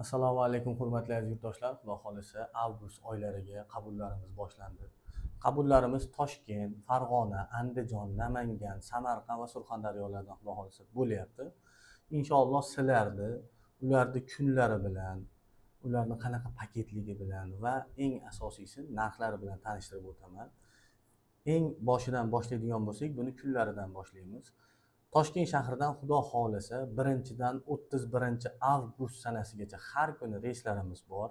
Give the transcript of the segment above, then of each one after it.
Assalomu alaykum, hurmatli aziz yurtdoshlar. Xudo xohlasa, avgust oylariga qabullarimiz boshlandi. Qabullarimiz Toshkent, Farg'ona, Andijon, Namangan, Samarqand va Surxondaryolardan, xudo xohlasa, bo'lyapti. Inshaalloh, sizlarni ularni kunlari bilan, ularni qanaqa paketligi bilan va eng asosiysi, narxlari bilan tanishtirib o'taman. Eng boshidan boshlaydigan bo'lsak, buni kunlaridan boshlaymiz. Toshkent shahridan, xudo xohlasa, 1-dan 31-avgust sanasigacha har kuni reyslarimiz bor: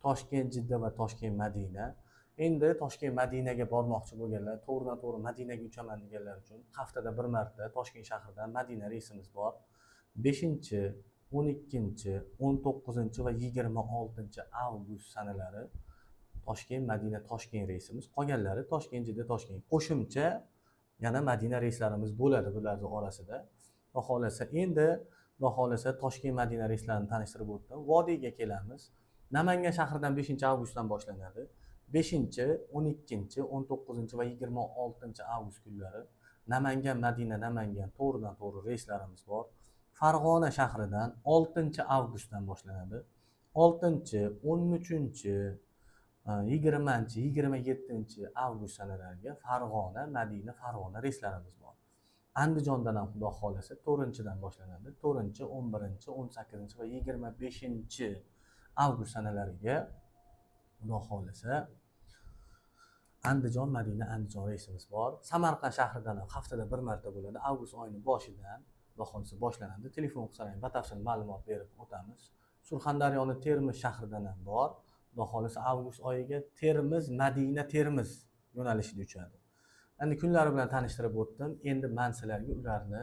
Toshkent Jidda va Toshkent Madina. Endi Toshkent Madinaga bormoqchi bo'lganlar, to'g'ridan to'g'ri Madinaga uchaman deganlar uchun haftada bir marta Toshkent shahridan Madina reysimiz bor: 5, 12, 19 va 26 avgust sanalari Toshkent Madina Toshkent reysimiz. Qolganlari Toshkent Jidda Toshkent. Qo'shimcha yana Madina reyslarimiz bo'ladi bularni orasida, xudo xohlasa. Endi, xudo xohlasa, Toshkent Madina reyslarini tanishtirib o'tdim. Vodiyga kelamiz. Namangan shahridan 5-avgustdan boshlanadi. 5, 12, 19 va 26 avgust kunlari Namangan Madina Namangan to'g'ridan to'g'ri reyslarimiz bor. Farg'ona shahridan 6-avgustdan boshlanadi. 6, 13, 20, 27 avgust sanalariga Farg'ona Madina Farg'ona reyslarimiz bor. Andijondan ham, xudo xohlasa, 4-dan boshlanadi. 4, 11, 18 va 25 avgust sanalariga, xudo xohlasa, Andijon Madina Andijon reysimiz bor. Samarqand shahridan ham haftada bir marta bo'ladi. Avgust oyini boshidan, xudo xohlasa, boshlanadi. Telefon qilsalar, batafsil ma'lumot berib o'tamiz. Surxondaryoni Termiz shahridan ham bor, xudo xohlasa, avgust oyiga Termiz Madina Termiz yo'nalishida uchadi. Endi kunlari bilan tanishtirib o'tdim. Endi man sizlarga ularni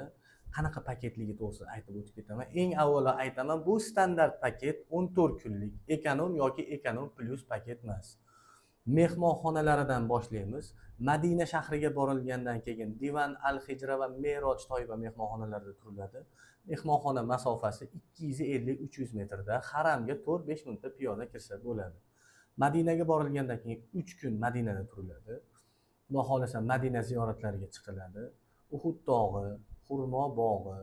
qanaqa paketligi to'g'risida aytib o'tib ketaman. Eng avvalo aytaman, bu standart paket, 14 kunlik ekonom yoki ekonom plyus paket emas. Mehmonxonalaridan boshlaymiz. Madina shahriga borilgandan keyin Divan al Hijra va Meroj Toiba mehmonxonalarida turiladi. Mehmonxona masofasi 250-300 metrda, haramga 4-5 minutda piyoda kirsa bo'ladi. Madinaga borilgandan keyin 3 kun Madinada turiladi. Xudo xohlasa, Madina ziyoratlariga chiqiladi: Uhud tog'i, xurmo bog'i,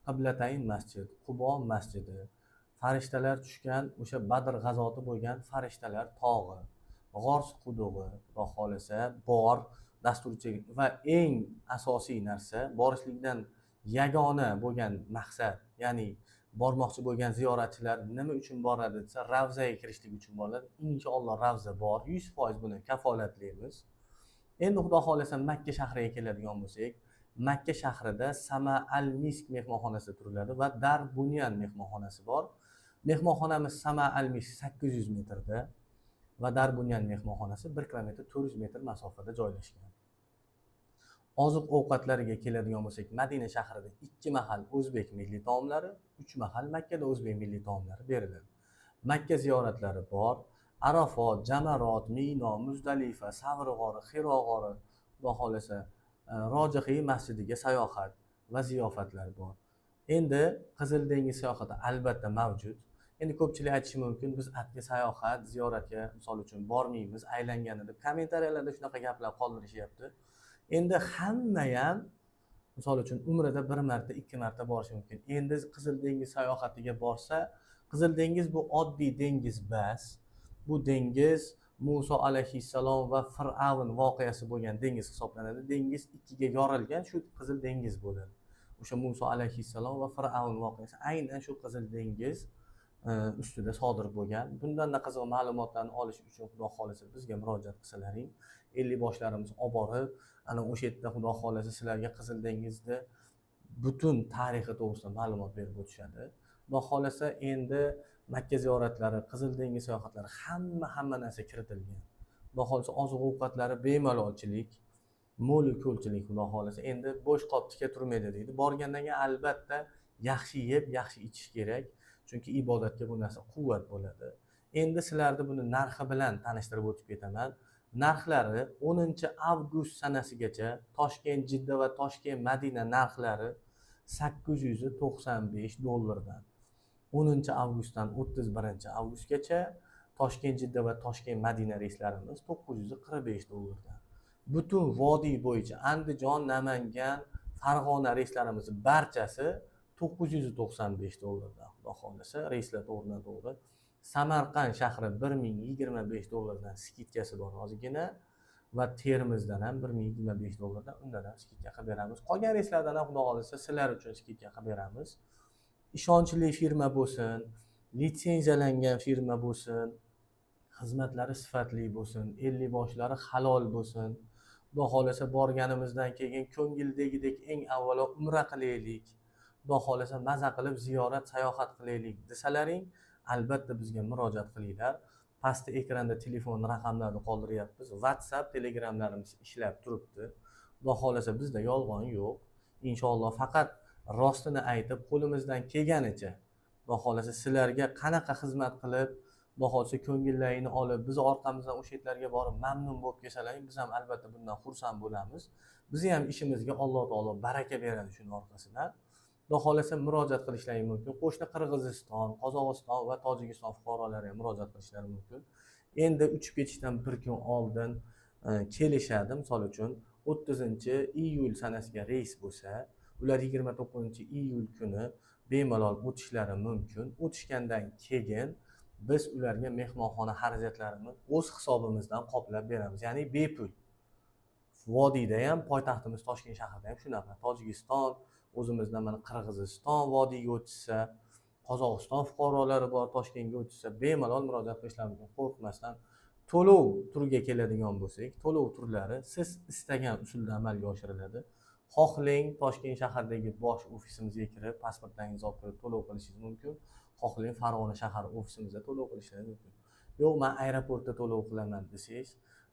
Qiblatayn masjid, Qubo masjidi, farishtalar tushgan, o'sha Badr g'azoti bo'lgan farishtalar tog'i, G'ors qudug'i, xudo xohlasa, bor dasturchi. Va eng asosiy narsa, borishlikdan yagona bo'lgan maqsad, ya'ni bormoqchi bo'lgan ziyoratchilar nima uchun boradi desa, ravzaga kirishlik uchun boradi. Inshaalloh, ravza bor, 100% buni kafolatlaymiz. Endi, xudo xohlasa, Makka shahriga keladigan bo'lsak, Makka shahrida Sama al Misk mehmonxonasida turiladi va Dar Bunyan mehmonxonasi bor. Mehmonxonamiz Sama al Misk 800 metrda va Dar Bunyan mehmonxonasi 1 kilometr 400 metr masofada joylashgan. Oziq ovqatlariga keladigan bo'lsak, Madina shahrida ikki mahal o'zbek milliy taomlari, uch mahal Makkada o'zbek milliy taomlari beriladi. Makka ziyoratlari bor: Arafot, Jamarot, Mino, Muzdalifa, Savr g'ori, Xiro g'ori, xudo xohlasa, Rojihiy masjidiga sayohat va ziyofatlar bor. Endi Qizil dengiz sayohati albatta mavjud. Endi ko'pchilik aytishi mumkin, biz atga sayohat, ziyoratga, misol uchun, bormaymiz aylangani deb, kommentariyalarda shunaqa gaplar qoldirishyapti. Endi hammayam, misol uchun, umrida bir marta, ikki marta borishi mumkin. Endi Qizil dengiz sayohatiga borsa, Qizil dengiz bu oddiy dengiz bas, bu dengiz Muso alayhissalom va Fir'avn voqeasi bo'lgan dengiz hisoblanadi. Dengiz ikkiga yorilgan, shu Qizil dengiz bo'ladi. O'sha Muso alayhissalom va Fir'avn voqeasi aynan shu Qizil dengiz ustida sodir bo'lgan. Bundanda qiziq ma'lumotlarni olish uchun, xudo xohlasa, bizga murojaat qilsalaring, ellik boshlarimiz olib borib, ana o'sha yerda, xudo xohlasa, sizlarga Qizil dengizni butun tarixi to'g'risida ma'lumot berib o'tishadi, xudo xohlasa. Endi Makka ziyoratlari, Qizil dengiz sayohatlari, hamma hamma narsa kiritilgan, xudo xohlasa. Oziq ovqatlari bemalolchilik, mo'lu ko'lchilik, xudo xohlasa. Endi bo'sh qop tika turmaydi deydi. Borgandan keyin albatta yaxshi yeb, yaxshi ichish kerak, chunki ibodatga bu narsa quvvat bo'ladi. Endi sizlarni buni narxi bilan tanishtirib o'tib ketaman. Narxlari 10-avgust sanasigacha Toshkent Jidda va Toshkent Madina narxlari 895 dollardan. 10-avgustdan 31-avgustgacha Toshkent Jidda va Toshkent Madina reyslarimiz 945 dollardan. Butun vodiy bo'yicha Andijon, Namangan, Farg'ona reyslarimiz barchasi 995 dollardan, xudo xohlasa, reyslar to'g'ridan to'g'ri. Samarqand shahri 1025 dollardan, скидка si bor ozgina, va Termizdan ham 1025 dollardan, undan ham скидка qilib beramiz. Qolgan reyslardan ham, xudo xohlasa, sizlar uchun скидка qilib beramiz. Ishonchli firma bo'lsin, litsenziyalangan firma bo'lsin, xizmatlari sifatli bo'lsin, ellik boshlari halol bo'lsin. Xudo xohlasa, borganimizdan keyin ko'ngildagidek eng avvalo umra qilaylik, xudo xohlasa, maza qilib ziyorat, sayohat qilaylik desalaring, albatta bizga murojaat qilinglar. Pastda ekranda telefon raqamlarini qoldiryapmiz, WhatsApp, Telegramlarimiz ishlab turibdi. Xudo xohlasa, bizda yolg'on yo'q, inshaalloh. Faqat rostini aytib, qo'limizdan kelganicha, xudo xohlasa, sizlarga qanaqa xizmat qilib, xudo xohlasa, ko'ngillaringni olib, bizni orqamizdan o'sha yerlarga borib mamnun bo'lib kelsalaring, biz ham albatta bundan xursand bo'lamiz. Bizni ham ishimizga Alloh taolo baraka beradi shuni orqasidan. Xudo xohlasa, murojaat qilishlari mumkin. Qo'shni Qirg'iziston, Qozog'iston va Tojikiston fuqarolari ham murojaat qilishlari mumkin. Endi uchib ketishdan bir kun oldin kelishadi. Misol uchun, 30-iyul sanasiga reys bo'lsa, ular 29-iyul kuni bemalol o'tishlari mumkin. O'tishgandan keyin biz ularga mehmonxona xarajatlarini o'z hisobimizdan qoplab beramiz, ya'ni bepul. Vodiyda ham, poytaxtimiz Toshkent shahrida ham shunaqa. Tojikiston, o'zimizdan mana Qirg'iziston vodiyga o'tishsa, Qozog'iston fuqarolari bor, Toshkentga o'tishsa, bemalol murojaat qilishlari mumkin qo'rqmasdan. To'lov turiga keladigan bo'lsak, to'lov turlari siz istagan usulda amalga oshiriladi. Xohlang, Toshkent shahridagi bosh ofisimizga kirib, pasportlaringizni olib kirib to'lov qilishingiz mumkin, xohlang, Farg'ona shahar ofisimizda to'lov qilishingiz mumkin. Yo'q, man aeroportda to'lov qilaman desangiz,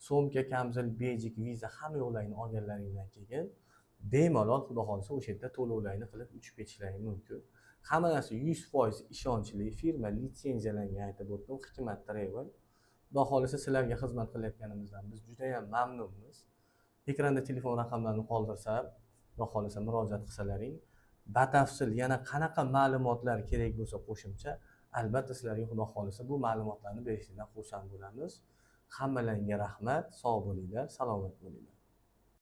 sumka, kamzul, bejik, viza, hamma yo'qlaringni olganlaringdan keyin bemalol, xudo xohlasa, o'sha yerda to'lovlarni qilib uchib ketishlaring mumkin. Hamma narsa 100% ishonchli firma, litsenziyalangan, aytib o'tdim, Hikmat Travel. Xudo xohlasa, sizlarga xizmat qilayotganimizdan biz judayam mamnunmiz. Ekranda telefon raqamlarini qoldirsa, xudo xohlasa, murojaat qilsalaring, batafsil yana qanaqa ma'lumotlar kerak bo'lsa qo'shimcha, albatta sizlarga, xudo xohlasa, bu ma'lumotlarni berishdan xursand bo'lamiz. Hammalaringga rahmat, sog' bo'linglar, salomat bo'linglar.